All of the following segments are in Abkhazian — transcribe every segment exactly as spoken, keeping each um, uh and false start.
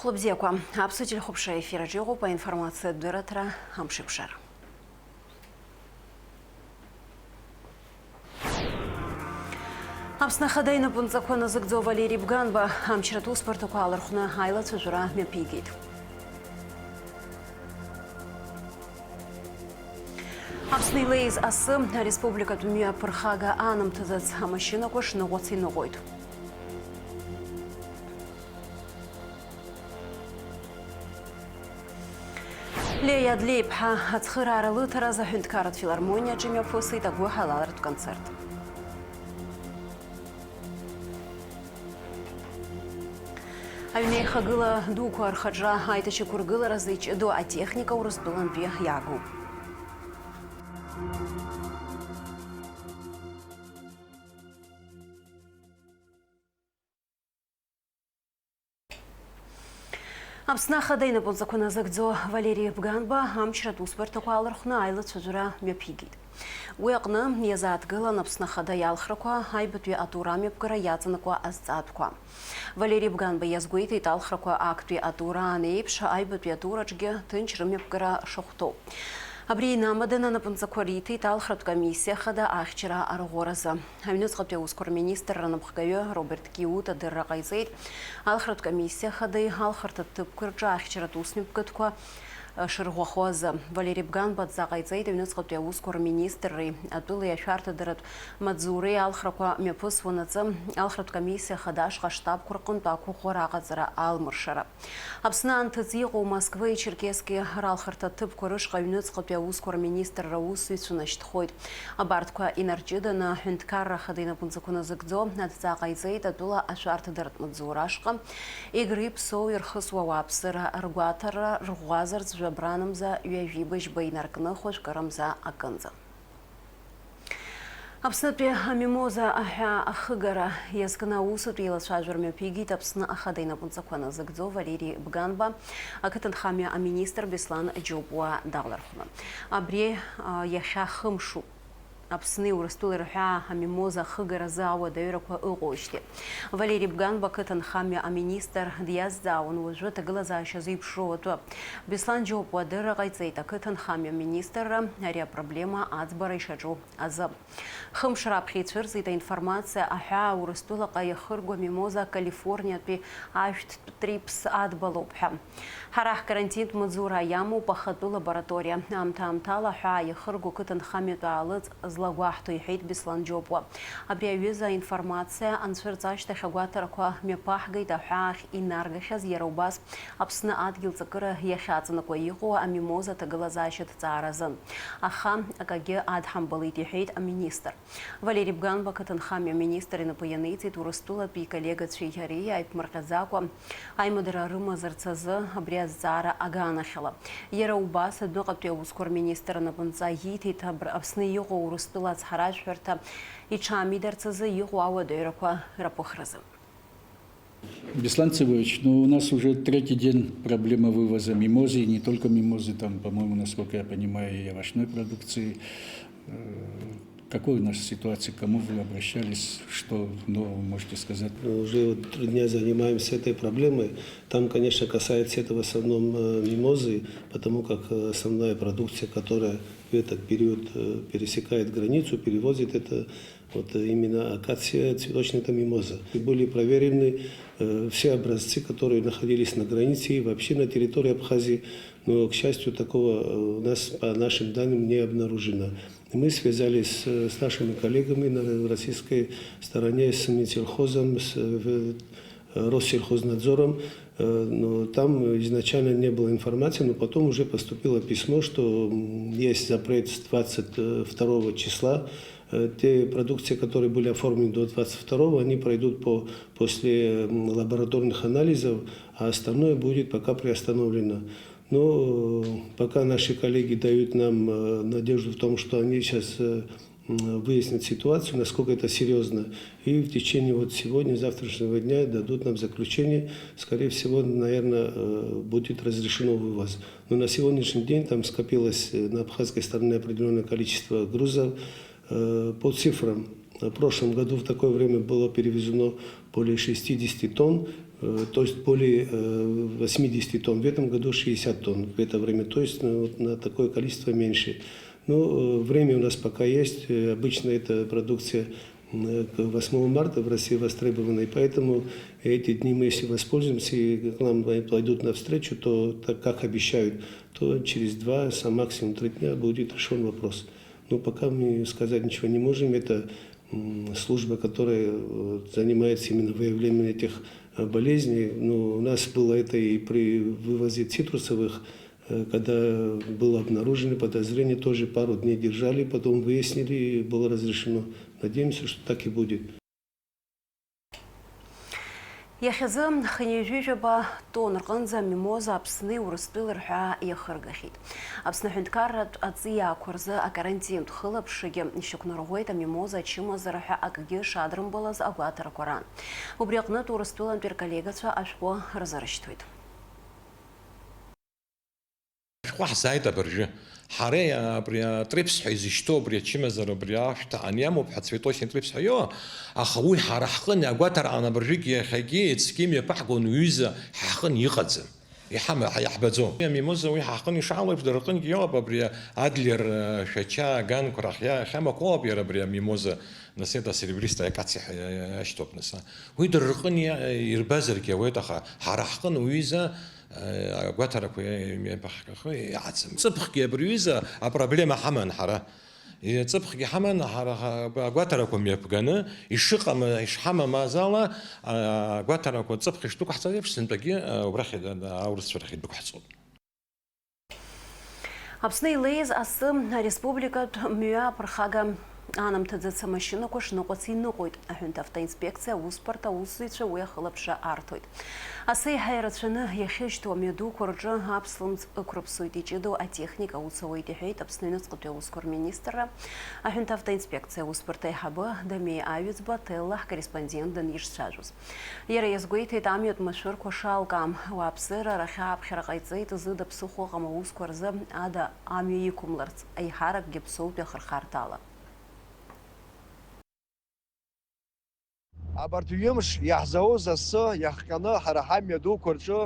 Хәлыбзиақәа, аԥсуа телехәаԥшра ефир аҿы иҟоуп аинформациатә дырраҭара Амшеикәшара. Аԥсны Ахада инапынҵақәа назыгӡо Валери Бганба амчратә усбарҭақәа аалархәны аилацәажәара мҩаԥигеит. Аԥсны илеиз асы ареспубликатә мҩаԥырхага аанамҭазац амашьынақәа шныҟәац иныҟәоит. Леа Иадлеиԥҳа ацхыраара лыҭараз аҳәынҭқарратә филармониаҿы имҩаԥысит агәыҳалалратә концерт. Аҩнеихагыла дуқәа рхаҿра аиҭашьақәыргыларазы иҷыдоу атехника Урыстәылантәи иаагоуп. Аԥсны Ахада инапынҵақәа назыгӡо Валери Бганба амчратә усбарҭақәа аалархәны аилацәажәара мҩаԥигеит. Уи аҟны иазааҭгылан Аԥсны Ахада иалхрақәа, аҩбатәи атур амҩаԥгара иаҵанакуа азҵаатәқәа. Валери Бганба иазгәеиҭеит алхрақәа актәи атураан еиԥш, аҩбатәи атураҿгьы ҭынч рымҩаԥгара шахәҭоу. Абри инамаданы анапынҵақәа риҭеит алхратә комиссиа хада ахьчара арӷәӷәаразы. Аҩныҵҟатәи аусқәа рминистрра анапхгаҩы Роберт Киут адырра ҟаиҵеит алхратә комиссиа хадеи алхырҭатә ҭыԥқәа рҿы ахьчаратә усмҩаԥгатәқәа шырӷәӷәахо азы. Валери Бганба адҵа ҟаиҵеит аҩныҵҟатәи аусқәа рминистрреи атәылеи ашәарҭадаратә маҵзуреи алхрақәа мҩаԥысуанаҵы алхратә комиссиа хада ашҟа аштабқәа рҟынтә ақәыӷәӷәара аҟаҵара аалмыршара. Аԥсны анҭыҵ иҟоу Москвеи Черкесски ралхырҭа ҭыԥқәа рышҟа аҩныҵҟатәи аусқәа рминистрра аусзуҩцәа нашьҭхоит. Абарҭқәа инарҷыданы аҳәынҭқарра ахада инапынҵақәа назыгӡо адҵа ҟаиҵеит атәыла ашәарҭадаратә маҵзура ашҟа. Егри Ԥсоу ирхысуа ауааԥсыра ргәаҭара рӷәӷәазарц жәабранамза ҩажәибыжьба инаркны хәажәкырамза акынӡа. Аԥснытәи амимоза аҳәаа ахыгара иазкны аусутә еилацәажәара мҩаԥигеит Аԥсны Ахада инапынҵақәа назыгӡо Валери Бганба, ақыҭанхамҩа аминистр Беслан Џьопуа далархәны. Абри, а, иахьа хымшуп. Аԥсни Урыстәылеи рҳәаа амимоза ахыгаразы ауадаҩрақәа ыҟоуижьҭеи. Валери Бганба ақыҭанхамҩа аминистр диазҵаауан уажәы аҭагылазаашьа зеиԥшроу атәы. Беслан Џьопуа адырра ҟаиҵеит ақыҭанхамҩа аминистрра ари апроблема аӡбара ишаҿу азы. Хымш раԥхьа ицәырҵит аинформациа аҳәаа Урыстәылаҟа иахырго амимоза Калифорниатәи ашәҭтә трипс адбалоуп ҳәа. Ҳара ҳкарантинтә маҵзура иамоуп ахатәы лабораториа. Аамҭа-аамҭала аҳәаа иахырго қыҭанхамҩатә аалыҵ злагәаҳҭо, иҳәеит Беслан Џьопуа. Абри аҩыза аинформациа анцәырҵ ашьҭахь агәаҭарақәа мҩаԥаҳгеит аҳәаахь инаргахьаз, иара убас Аԥсны адгьыл ҵакыра иахьаҵанакуа иҟоу амимоза аҭагылазаашьа ҭҵааразын. Аха акагьы адҳамбалеит, иҳәеит аминистр. Валери Бганба ақыҭанхамҩа аминистр инапы ианиҵеит Урыстәылатәи иколлегацәеи иареи ааиԥмырҟьаӡакәа аимадара рымазарц азы абри азҵаара аганахьала. Иара убас адәныҟатәи аусқәа рминистр анапынҵа ииҭеит Абр-, Аԥсны иҟоу Урыстәыла ацҳаражәҳәарҭа иҽамидарц азы иҟоу ауадаҩрақәа раԥыхразы. Беслан Цыбович, ну, у нас уже третий день проблема вывоза мимозы, и не только мимозы, там, по-моему, насколько я понимаю, и овощной продукции. Э, какой у нас ситуация, к кому вы обращались, что нового можете сказать? Ну, уже вот три дня занимаемся этой проблемой. Там, конечно, касается это в основном, э, мимозы, потому как, э, основная продукция, которая в этот период, э, пересекает границу, перевозит, это вот, э, именно акация цветочная, это мимоза. И были проверены, э, все образцы, которые находились на границе и вообще на территории Абхазии. Но, к счастью, такого, э, у нас, по нашим данным, не обнаружено. Мы связались с, с нашими коллегами на российской стороне, с Минсельхозом, с, э, в-, э, Россельхознадзором. Э, но там изначально не было информации, но потом уже поступило письмо, что, м, есть запрет с двадцать второго числа. Э, те продукции, которые были оформлены до двадцать второго, они пройдут по, после, м, лабораторных анализов, а остальное будет пока приостановлено. Но, э, пока наши коллеги дают нам, э, надежду в том, что они сейчас, э, м, выяснят ситуацию, насколько это серьезно, и в течение вот сегодня, завтрашнего дня дадут нам заключение. Скорее всего, наверное, э, будет разрешено вывоз. Но на сегодняшний день там скопилось, э, на абхазской стороне определённое количество грузов. Э, по цифрам, в прошлом году в такое время было перевезено Более шестидесяти тонн, э, то есть более, э, восьмидесяти тонн, в этом году шестьдесят тонн в это время, то есть, ну, вот на такое количество меньше. Ну, э, время у нас пока есть, э, обычно эта продукция, м, э, к восьмому марта в России востребована, и поэтому эти дни мы, если воспользуемся и к нам пойдут навстречу, то, так как обещают, то через два, сам максимум три дня будет решён вопрос. Но пока мы сказать ничего не можем, это м, служба, которая, э, занимается именно выявлением этих, э, болезней. Ну, у нас было это и при вывозе цитрусовых, э, когда было обнаружено подозрение, тоже пару дней держали, потом выяснили, и было разрешено. Надеемся, что так и будет. Иахьазы хынҩажәижәаба тонн рҟынӡа амимоза Аԥсни Урыстәылеи рҳәаа иахыргахьеит. Аԥсны аҳәынҭқарратә аҵиаақәа рзы акарантинтә хылаԥшрагьы ишьақәнарӷәӷәеит амимоза ачымазара ҳәа акгьы шадрымбалаз агәаҭарақәа раан. Убри аҟнытә Урыстәылантәи рколлегацәа ашәҟәы рзырышьҭуеит. Ашәҟәы ҳзааит абыржәы. Ҳара, абри атрепс ҳәа изышьҭоу абри ачымазара абри ашәҭ аан иамоуп ҳәа, цветочный трепс ҳәа иоуа, аха уи ҳара ҳҟын агәаҭараан абыржәгьы иахьагьы ецкгьы мҩаԥаҳгон уҩыза ҳҟын иҟаӡам. Иҳама-, иаҳбаӡом. Амимоза уи ҳаҟын ишаалоу еиԥш, дара рҟынгьы иоуп абри Адлер, э, Шәача аганқәа рахь иа-, иахьамақәоуп иара абри амимоза, нас, это серебристая акация ҳәа иа-, иа-, иашьҭоуп, нас, а. Уи дара рҟын иа-, ирбазаргьы ауеит, аха ҳара ҳҟын уҩыза, э, агәаҭарақәа иа-, имҩаԥаҳгахо иҟаӡам. Ҵыԥхгьы абри аҩыза апроблема ҳаман ҳара. Ҵыԥхгьы ҳаман, ҳара ҳа-, агәаҭарақәа мҩаԥганы, ишыҟам, ишҳамамаз ала, а, агәаҭарақәа ҵыԥх ишдәықәаҳҵаз еиԥш, сынтәагьы, а, убрахь, а, аурысцәа рахь идәықәаҳҵоит. Аԥсны илеиз асы ареспубликатә мҩа аԥырхага анамҭаӡац амашьынақәа шныҟәац иныҟәоит. Аҳәынҭавтоинспекциа аусбарҭа аусзуҩцәа уи ахылаԥшра арҭоит. Асы еиҳа ирацәаны иахьышьҭоу амҩадуқәа рҿы аԥслымӡ ықәрыԥсоит, иҷыдоу атехника уцауеит, иҳәеит Аԥсны аҩныҵҟатәи аусқәа рминистрра аҳәынҭавтоинспекциа аусбарҭа аиҳабы Дамеи Аҩӡба Ҭелла ҳкорреспондент данирцәажәоз. Иара иазгәеиҭеит амҩатә машәырқәа шалкаам, ауааԥсыра арахь ааԥхьара ҟаиҵеит, зыда ԥсыхәа ыҟам аусқәа рзы ада амҩа иқәымларц, аиҳаракгьы Ԥсоутәи ахырхарҭа ала. Абарҭ ҩымш иаҳзауз асы иахҟьаны ҳара ҳамҩа дуқәа рҿы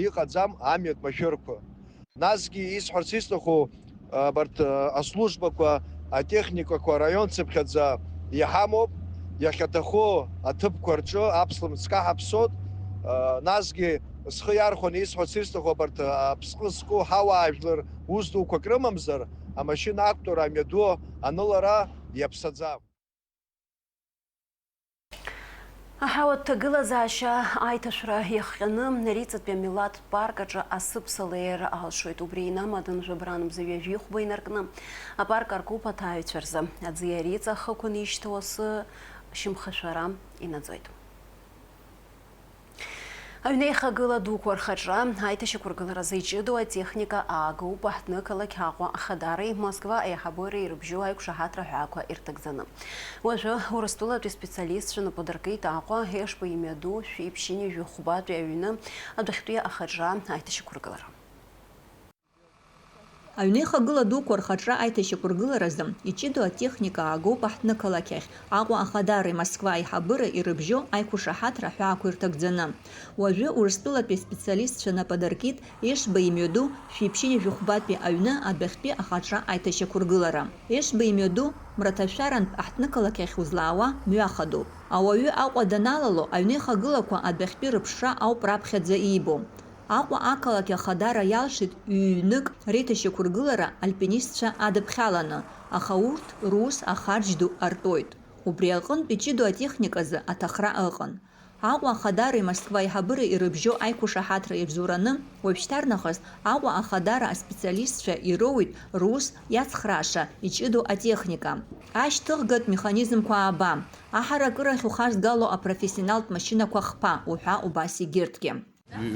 иҟаӡам амҩатә машәырқәа. Насгьы исҳәарц исҭаху, абарҭ, а, аслужбақәа, атехникақәа араион цыԥхьаӡа иҳамоуп, иахьаҭаху аҭыԥқәа рҿы аԥслымӡ каҳаԥсоит, а, насгьы схы иархәаны исҳәарц исҭаху абарҭ, а, аԥсҟы зку ҳауаажәлар ус дуқәак рымамзар, амашьына ақәтәара амҩаду анылара иаԥсаӡам. Аҳауа ҭагылазаашьа аиҭашәара иахҟьаны Риҵатәи амилаҭтә парк аҿы асыԥса леира алшоит. Убри инамадын жәабранмза ҩажәихәба инаркны апарк аркуп аҭааҩцәа рзы. Аӡиа Риҵа ахықәан ишьҭоу асы шьымхашәара инаӡоит. Аҩнеихагыла дуқәа рхаҿра аиҭашьақәыргыларазы иҷыдоу атехника аагоуп аҳҭнықалақь Аҟәа Ахадареи Москва аиҳабыреи ирыбжьоу аиқәшаҳаҭра ҳәаақәа ирҭагӡаны. Уажәы Урыстәылатәи специалистцәа напы дыркит Аҟәа Ешба имҩаду шәи ԥшьынҩажәи хәбатәи аҩны адәахьтәи ахаҿра аиҭашьақәыргылара. Аҩнеихагыла дуқәа рхаҿра аиҭашьақәыргыларазы иҷыдоу атехника аагоуп аҳҭнықалақь ахь, Аҟәа Ахадареи Москва аиҳабыреи ирыбжьоу аиқәшаҳаҭра ҳәаақәа ирҭагӡаны. Уажәы Урыстәылатәи специалистцәа напы адыркит Ешба имҩаду шәи ԥшьынҩажәи хәбатәи аҩны адәахьтәи ахаҿра аиҭашьақәыргылара. Ешба имҩаду мраҭашәарантә аҳҭнықалақь ахь узлаауа мҩахадоуп. Ауаҩы Аҟәа даналало, аҩнеихагылақәа адәахьтәи рыԥшра ауп раԥхьаӡа иибо. Аҟәа ақалақь Ахадара иалшеит ҩ-ҩнык реиҭашьақәыргылара альпинистцәа адыԥхьаланы, аха урҭ рус ахарџь ду артәоит. Убри аҟынтә иҷыдоу атехниказы аҭахра ыҟан. Аҟәа Ахадареи Москва аиҳабыреи ирыбжьоу аиқәшаҳаҭра ирзураны, уажәшьҭарнахыс Аҟәа Ахадара аспециалистцәа ироуеит рус иацхрааша иҷыдоу атехника. Ашьҭыхгатә механизмқәа ааба, аҳаракырахь ухарзгало апрофессионалтә машьынақәа хԥа, уҳәа убас егьырҭгьы.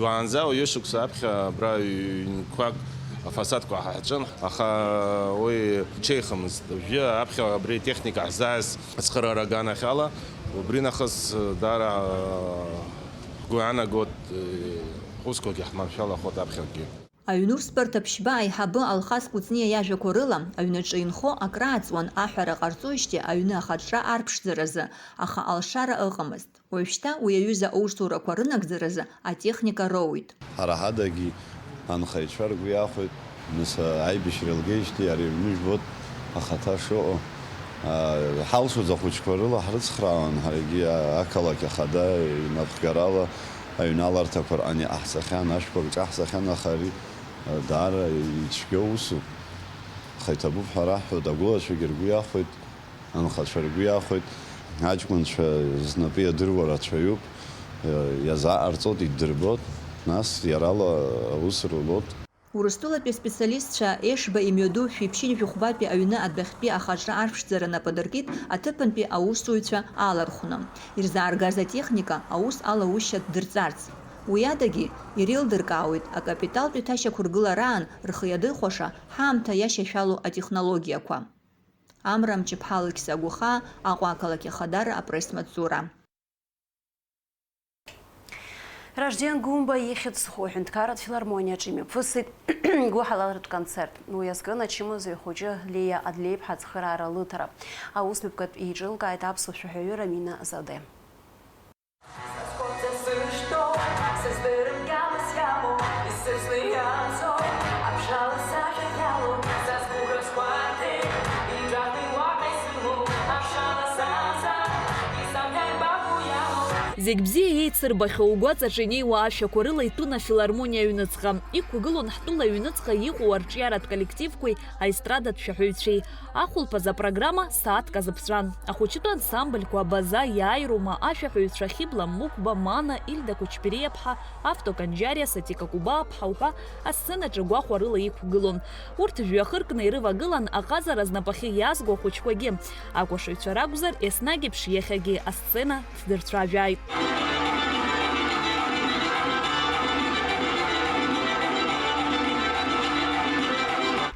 Уаанӡа ҩышықәса аԥхьа абра ҩ-, ҩнқәак афасадқәа ҳаҳаҿын, аха уи ҽеихамызт. Уажәы аԥхьа абри атехника ҳзааиз ацхыраара аганахьала, убри нахыс даара ҳгәы иаанагоит, ҳусқәагьы ҳманшәалахоит аԥхьагьы. Аҩнусбарҭа ԥшьба аиҳабы Алхас Кәыҵниа иажәақәа рыла, аҩнаҿы инхо акрааҵуан аҳәара ҟарҵоижьҭеи аҩны ахаҿра арԥшӡаразы, аха алшара ыҟамызт. Уажәшьҭа уи аҩыза аусурақәа рынагӡаразы атехника роуит. Ҳара ҳадагьы анхаҩцәа ргәы иахәеит, нас аибашьра еилгеижьҭеи иара иҩны жәбоит ахаҭа шыҟоу. Ҳалшоз ахәыҷқәа рыла ҳрыцхраауан, ҳаргьы ақалақь ахада инапхгарала аҩналарҭақәа рҟны иҟаҳҵахьан, ашәқәа рҿаҳҵахьан, аха ари даара ицәгьоу усуп. Аха иҭабуп ҳәа раҳҳәоит, агәылацәагьы ргәы иахәеит, анхацәа ргәы иахәеит, аҷкәынцәа знапы иадыруа рацәаҩуп, иазааҟарҵоит, иддырбоит, нас иарала аус рулоит. Урыстәылатәи аспециалистцәа Ешба имҩаду шәиԥшьынҩажәи хәбатәи аҩны адәахьтәи ахаҿра арԥшӡара нап адыркит аҭыԥантәи аусзуҩцәа алархәны, ирзааргаз атехника аус алаушьа ддырҵарц. Уи адагьы, иреилдыркаауеит акапиталтә еиҭашьақәыргылараан рхы иадырхәаша ҳаамҭа иашьашәалоу атехнологиақәа. Амра Мҷыԥҳа, Алықьса Агәахаа, Аҟәа ақалақь Ахадара апресс-маҵзура. Ражден Гәымба ихьӡ зху аҳәынҭқарратә филармониаҿы имҩаԥысит гәыҳалалратә концерт. Уи азкын ачымазаҩ хәыҷы Лиа Адлеиԥҳа ацхыраара лыҭара. Аус мҩаԥгатә еиҿылкааит аԥсуа шәаҳәаҩы Рамина Заде. Зегь бзиа еицырбахьоу, угәаҵаҿы инеиуа ашәақәа рыла итәын афилармониа аҩныҵҟа. Иқәгылон ҳтәыла аҩныҵҟа иҟоу арҿиаратә коллективқәеи аестрадатә шәаҳәаҩцәеи. Ахәылԥаз апрограмма сааҭк азыԥҵәан. Ахәыҷтәы ансамбльқәа Абаза, Иааирума, ашәаҳәаҩцәа Хьыбла Мықәба, Мана, Ильда Кучбериаԥҳа, Авто Канџьариа, Сатика Кәыбааԥҳа уҳәа асценаҿы гәахәарыла иқәгылон. Урҭ жәҩахыркны ирывагылан аҟазара знапахьы иазго ахәыҷқәагьы. Акәашаҩцәа ракәзар, еснагь еиԥш иахьагьы асцена дырцәажәааит.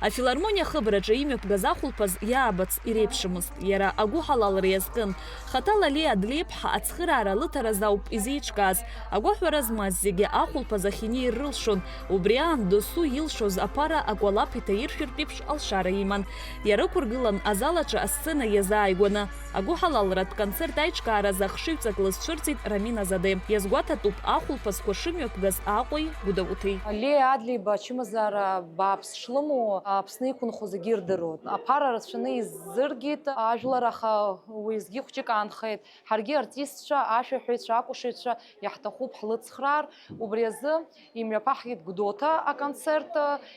Афилармониа ахыбраҿы имҩаԥгаз ахәылԥаз иаабац иреиԥшымызт. Иара агәыҳалалра иазкын. Хаҭала Лиа Адлеиԥҳа ацхыраара лыҭаразы ауп изеиҿкааз. Агәаҳәара змаз зегьы ахәылԥаз ахь инеир рылшон. Убри аан досу илшоз аԥара акәалаԥ иҭаиршәыртә еиԥш алшара иман. Иарықәыргылан азал аҿы асцена иазааигәаны. Агәыҳалалратә концерт аиҿкааразы ахшыҩҵак лызцәырҵит Рамина Заде. Иазгәаҭатәуп ахәылԥазқәа шымҩаԥгаз Аҟәеи Гәдоуҭеи. Лиа Адлеиба ачымазаара бааԥс шлымоу Аԥсны иқәынхо зегьы ирдыруеит. Аԥара рацәаны изыргеит ажәлар, аха уеизгьы хәҷык аанхеит. Ҳаргьы артистцәа, ашәаҳәаҩцәа, акәашаҩцәа иаҳҭахуп ҳлыцхраар. Убри азы имҩаԥаҳгеит Гәдоуҭа аконцерт,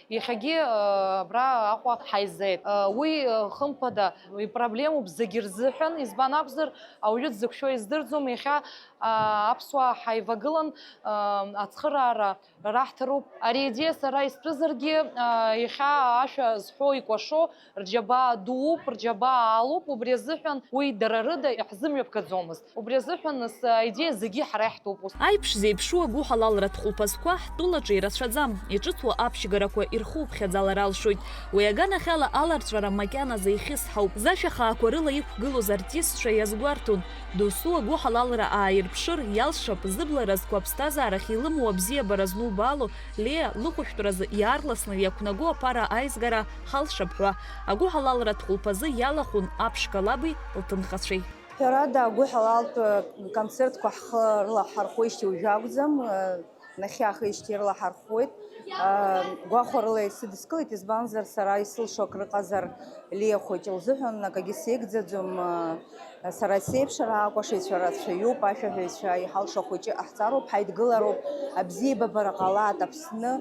иахьагьы, э, абра Аҟәа ҳаизеит. Э, уи, э, хымԥада, ипроблемоуп зегьы рзыҳәан, избан акәзар, ауаҩы дзықәшәо издырӡом, иахьа, а, аԥсуаа ҳаивагылан, а, ацхыраара раҳҭароуп. Ари аидеиа сара истәызаргьы, а, иахьа ашәа зҳәо икәашо, рџьабаа дууп, рџьабаа аалуп, убри азыҳәан уи дара рыда иаҳзымҩаԥгаӡомызт. Убри азыҳәан нас аидеиа зегьы ҳара иаҳтәуп ус. Аиԥш зеиԥшу агәыҳалалратә хәылԥазқәа ҳтәылаҿы ирацәаӡам, иҿыцу аԥшьгарақәа ирхуԥхьаӡалар алшоит. Уи аганахьала аларҵәара макьаназы ихьысҳауп. Зашәа хаақәа рыла иқәгылоз артистцәа иазгәарҭон, досу агәыҳалалра ааирԥшыр иалшап, зыбла разқәа аԥсҭазаарахь илымоу абзиабара знубаало Леа лыхәышәтәразы иаарласны иақәнаго аԥара аизгара ҳалшап ҳәа, агәыҳалалратә хәылԥазы иалахәын аԥшқа лаби лҭынхацәеи. Ҳәарада, агәыҳалалтә концертқәа ҳхы рылаҳархәеижьҭеи уажәы акәӡам, нахьхьи аахижьҭеи ирылаҳархәуеит. Гәахәарыла исыдыскылеит, избанзар, сара исылшо акрыҟазар, Лиа хәыҷ лзыҳәан акагьы сеигӡаӡом. Сара сеиԥш ара акәашаҩцәа рацәаҩуп, ашәаҳәаҩцәа иҳалшо ахәыҷы ҟаҳҵароуп, ҳаидгылароуп, абзиабабара ҟалааит Аԥсны,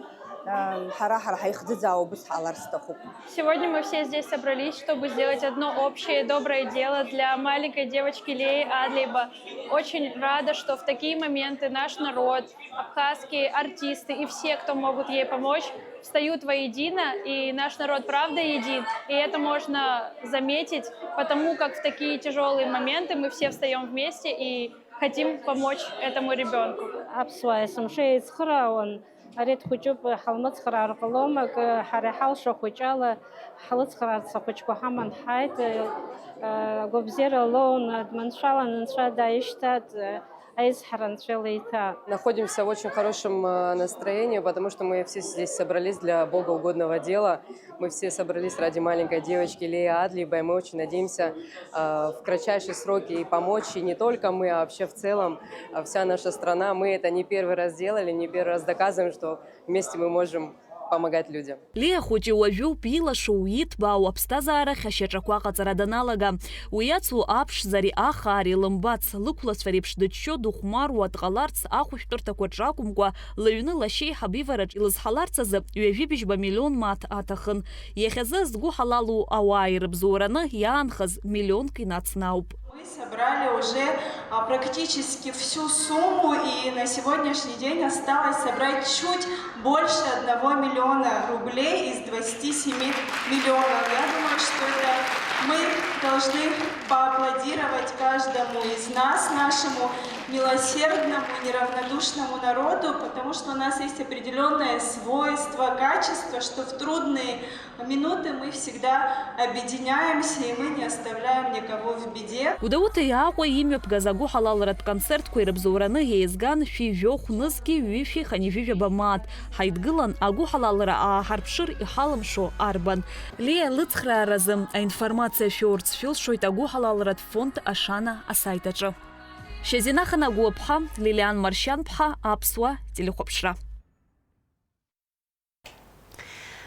ҳара, ҳара ҳаихӡыӡаауа убыс ҳҟалар сҭахуп. Сегодня мы все здесь собрались, чтобы сделать одно общее доброе дело для маленькой девочки Леи Адлейба. Очень рада, что в такие моменты наш народ, абхазские артисты и все, кто могут ей помочь, встают воедино, и наш народ правда един, и это можно заметить, потому как в такие тяжёлые моменты мы все встаём вместе и хотим помочь этому ребёнку. Аԥсуаа есымша еицхыраауан, ари дхәыҷуп, ҳалмыцхраар ҟалом, акы, ҳара иҳалшо хәыҷала ҳлыцхраарц ахәыҷқәа ҳаман ҳааит, агәабзиара лоуны дманшәалан, Анцәа дааишьҭааит. Аизҳара нҵәа леиҭа. Находимся в очень хорошем э, настроении, потому что мы все здесь собрались для богоугодного дела. Мы все собрались ради маленькой девочки Леи Адлиба, и мы очень надеемся э, в кратчайшие сроки и помочь, и не только мы, а вообще в целом э, вся наша страна. Мы это не первый раз делали, не первый раз доказываем, что вместе мы можем помогать людям. Лиа хәыҷы уажәоуп, илашоу, иҭбаау аԥсҭазаарахь ашьаҿақәа аҟаҵара даналага. Уи иацу аԥшӡари ахаари лымбац, лықәлацәа реиԥш дыччо, дыхәмаруа дҟаларц ахәышәтәырҭақәа рҿы акәымкәа, лыҩны лашьеиҳаб ивараҿ илызҳаларц азы ҩажәи быжьба миллион мааҭ аҭахын. Иахьазы згәы ҳалалу ауаа ирыбзоураны иаанхаз миллионк инацны ауп. Мы собрали уже а, практически всю сумму, и на сегодняшний день осталось собрать чуть больше одного миллиона рублей из двадцати семи миллионов. Я думаю, что это мы должны поаплодировать каждому из нас, нашему милосердному, неравнодушному народу, потому что у нас есть определенное свойство, качество, что в трудные минуты мы всегда объединяемся, и мы не оставляем никого в беде. Гәдоуҭа Иааҟәа имҩаԥгаз агәыҳалалратә концертқәа ирыбзоураны еизган шәи жәохә нызқьи ҩышәи хынҩажәижәаба мааҭ. Ҳаидгылан агәыҳалалра ааҳарԥшыр иҳалымшо арбан. Лиа лыцхрааразы аинформациа шәоурц шәылшоит агәыҳалалратә фонд Ашана асаит аҿы. Шьазина Ханагәлаԥҳа, Лилиан Маршьанԥҳа, Аԥсуа телехәаԥшра.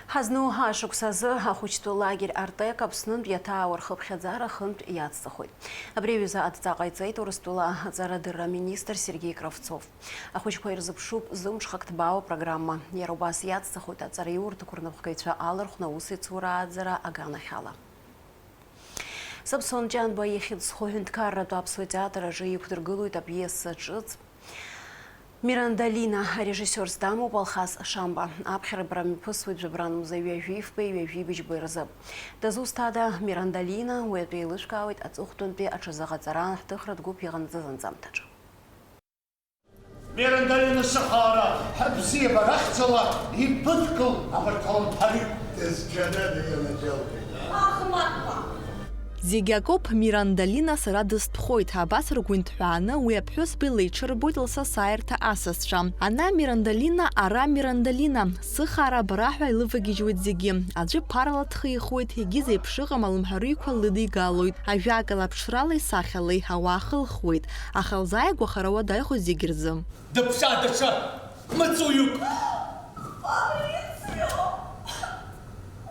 Ҳазну ашықәс азы ахәыҷтәы лагер Артек Аԥснынтә иаҭаауа рхыԥхьаӡара хынтә иацҵахоит. Абри аҩыза адҵа ҟаиҵеит Урыстәыла аҵарадырра аминистр Сергеи Кравцов. Ахәыҷқәа ирзыԥшуп зымҽхак ҭбаау апрограмма. Иара убас иацҵахоит аҵараиурҭақәа рнапхгаҩцәа алархәны аусеицура ааӡара аганахьала. Самсон Ҷанба ихьӡ зху аҳәынҭқарратә аԥсуа театр аҿы иқәдыргылоит апиеса ҿыц Мирандалина. Арежиссиорс дамоуп Алхас Шамба. Аԥхьарбара мҩаԥысуеит жәабран мза ҩажәи фбеи ҩажәи быжьбеи рзы. Дызусҭада Мирандалина, уи атәы еилышәкаауеит аҵыхәтәантәи аҽазыҟаҵара ҳҭыхратә гәыԥ иҟанаҵаз анҵамҭаҿы. Мирандалина сыхаара, ҳабзиабара ахьӡала ибыдкыл абарҭ аламԥарҩы. Дызџьанада ианаџьалбеит. Ахмаҭәа! Зегь акоуп, Мирандалина сара дыстәхоит, абас ргәы инҭҳәааны уи аԥҳәызба илеиҽырбоит лсасааирҭа асасцәа. Ана Мирандалина, ара Мирандалина, сыхаара абара ҳәа илывагьежьуеит зегьы. Аӡәы ԥарала дхихуеит, егьи зеиԥш ыҟам алымҳарыҩқәа лыдигалоит. Ажәакала, аԥшралеи сахьалеи ауаа хылхуеит. Аха лзааигәахара уадаҩхоит зегь рзы. Дыԥсаа даҽа мыҵуҩык! Фабрицио!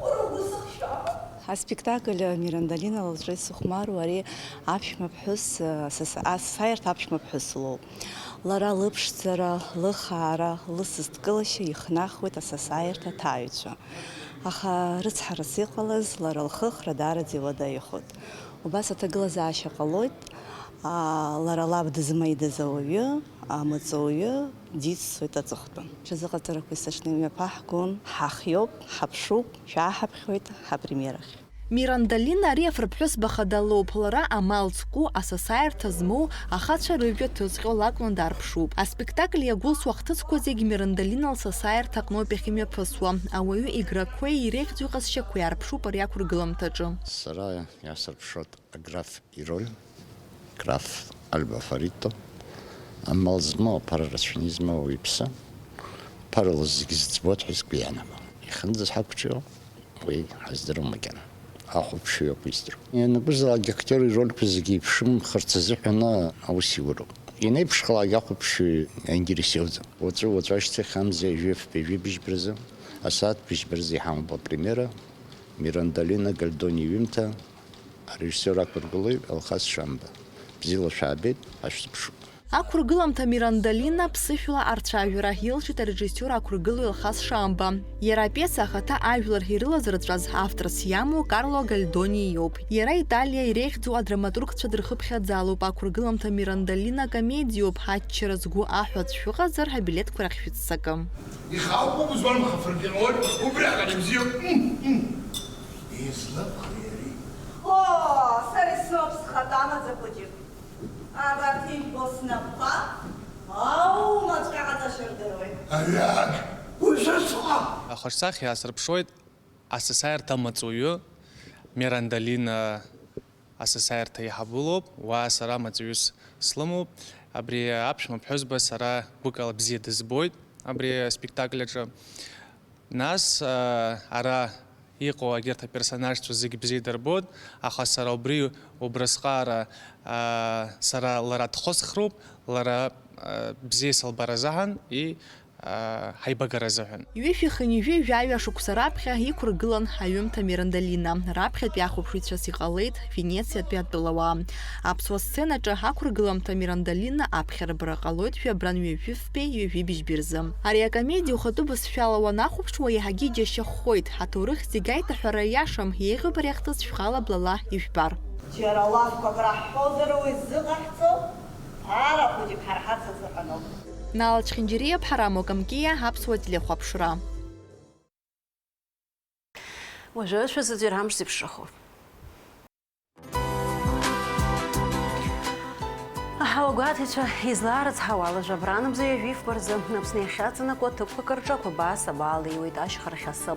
Уара угәы сыхшәама? Аспектакль Мирандалина лҿы исыхәмаруа ари аԥшәма ԥҳәыс, са, асааирҭа аԥшәма ԥҳәыс лоуп. Лара лыԥшӡара, лыхаара, лысасдкылашьа ихнахуеит асасааирҭа аҭаҩцәа. Аха рыцҳарас иҟалаз, лара лхыхра даараӡа иуадаҩхоит. Убас аҭагылазаашьа ҟалоит, аа, лара лаб дызмаидаз ауаҩы, амаҵуҩы диццоит аҵыхәтәан. Ҽазыҟаҵарақәа есыҽны имҩаԥаҳгон, ҳахиоуп, ҳаԥшуп, шәааҳаԥхьоит ҳапремиерахь. Мирандалина ари афырԥҳәызба хада лоуп, лара амал зку, асасааирҭа змоу, ахацәа рыжәҩа ҭызҟьо лакәны дарԥшуп. Аспектакль иагәылсуа ахҭысқәа зегь Мирандалина лсасааирҭа аҟноуп иахьымҩаԥысуа. Ауаҩы играқәеи иреиӷьӡоу иҟазшьақәеи аарԥшуп ари ақәыргыламҭаҿы. Сара иаасырԥшуеит аграф ироль, граф Альба Фарито, амал змоу, аԥара рацәаны измоу ауаҩы иԥсы, ԥарала зегьы зыӡбоит ҳәа сгәы иаанагом. Ихынӡаз ҳақәҿио, уи ҳаздыруам макьана. Ахәаԥшҩы иоуп издыруа. Ианакәызаалак актиор ирольқәа зегьы иԥшымхарц азыҳәан аус иуроуп. Ианеиԥшхалак ахәаԥшҩы аинтерес иоуӡом. Уаҵәы, уаҵәы ашьҭахь амза ҩажәи фба, ҩажәи быжьба рзы, асааҭ быжьба рзы иҳамоуп апремиера, Мирандалина Гальдони иҩымҭа, арежиссиор ақәыргылаҩ Алхас Шамба. Бзиала шәаабеит, ҳашәзыԥшуп. Ақәыргыламҭа Мирандалина ԥсышәала арцәажәара илшеит арежиссиор ақәыргылаҩ Алхас Шамба. Иара апиеса ахаҭа ажәлар ирылазырҵәаз авторс иамоу Карло Гальдони иоуп. Иара Италиа иреиӷьӡоу адраматургцәа дырхыԥхьаӡалоуп. Ақәыргыламҭа Мирандалина комедиоуп, аччара згәы аҳәо аӡә шәыҟазар, абилеҭқәа рахь шәыццакы. Ихаауп убызбан мхы афыргьын, ой, убри аҟара ибзиоуп. М, м. Излыԥхеи ари? Оо, сара исымоуп схатәы амаӡа хәыҷык. Абарҭ ижәбо снапқәа аумаҵәҟьа ҟаҵашьа рдыруеит. Аҩак, узыцҟа! Ахаҿсахьа иаасырԥшуеит асасааирҭа амаҵуҩы Мирандалина. Асасааирҭа еиҳабы лоуп, уа сара маҵуҩыс слымоуп. Абри аԥшәма ԥҳәызба сара гәыкала бзиа дызбоит абри аспектакль аҿы. Нас, аа, ара иҟоу егьырҭ аперсонажцәа зегь бзиа дырбоит, аха сара убри убрысҟара, аа, сара лара дхысхроуп, лара, аа, бзиа сылбар азыҳәан и, аа, ҳаибагара азыҳәан. Ҩышәи хынҩажәи жәаҩа шықәса раԥхьа иқәыргылан аҩымҭа Мирандалина. Раԥхьатәи ахәаԥшыҩцәас иҟалеит Венециатәи атәылауаа. Аԥсуа сценаҿы ақәыргыламҭа Мирандалина аԥхьарбра ҟалоит жәабран ҩажәи фбеи ҩажәи быжьбеи рзы. Ари акомедиа ухатәы бызшәала уанахәаԥшуа иаҳагьы иџьашьахоит, аҭоурых зегь аиҭаҳәара иашам, еиӷьуп ари ахҭыс шәхала блала ижәбар. Џьара лафқәак раҳҳәозар уи ззыҟаҳҵо, ԥара хәыҷык ҳарҳарц азыҳәаноуп. Нала Чхинџьириа, Ԥҳараму Камкиа, Аԥсуа телехәаԥшра. Уажәы шәазыӡырҩ амш зеиԥшрахо. Аҳауа гәаҭаҩцәа излаарыцҳауа ала, жәабран мза ҩажәи фба рзы Аԥсны иахьаҵанакуа ҭыԥқәак рҿы ақәабаа сабаалеиуеит ашьхарахь асы.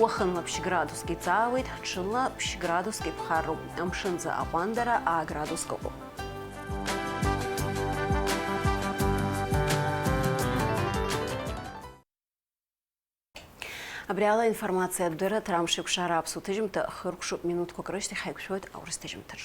Уахынла ԥшь градуск иҵаауеит, ҽынла ԥшь градуск иԥхарроуп, амшынӡы аҟәандара аа градуск ыҟоуп. Абри ала информациатә дырраҭара Амшеикәшара аԥсуа ҭыжьымҭа хыркәшоуп, минуҭқәак рышьҭахь ҳаиқәшәоит аурыс ҭыжьымҭаҿ.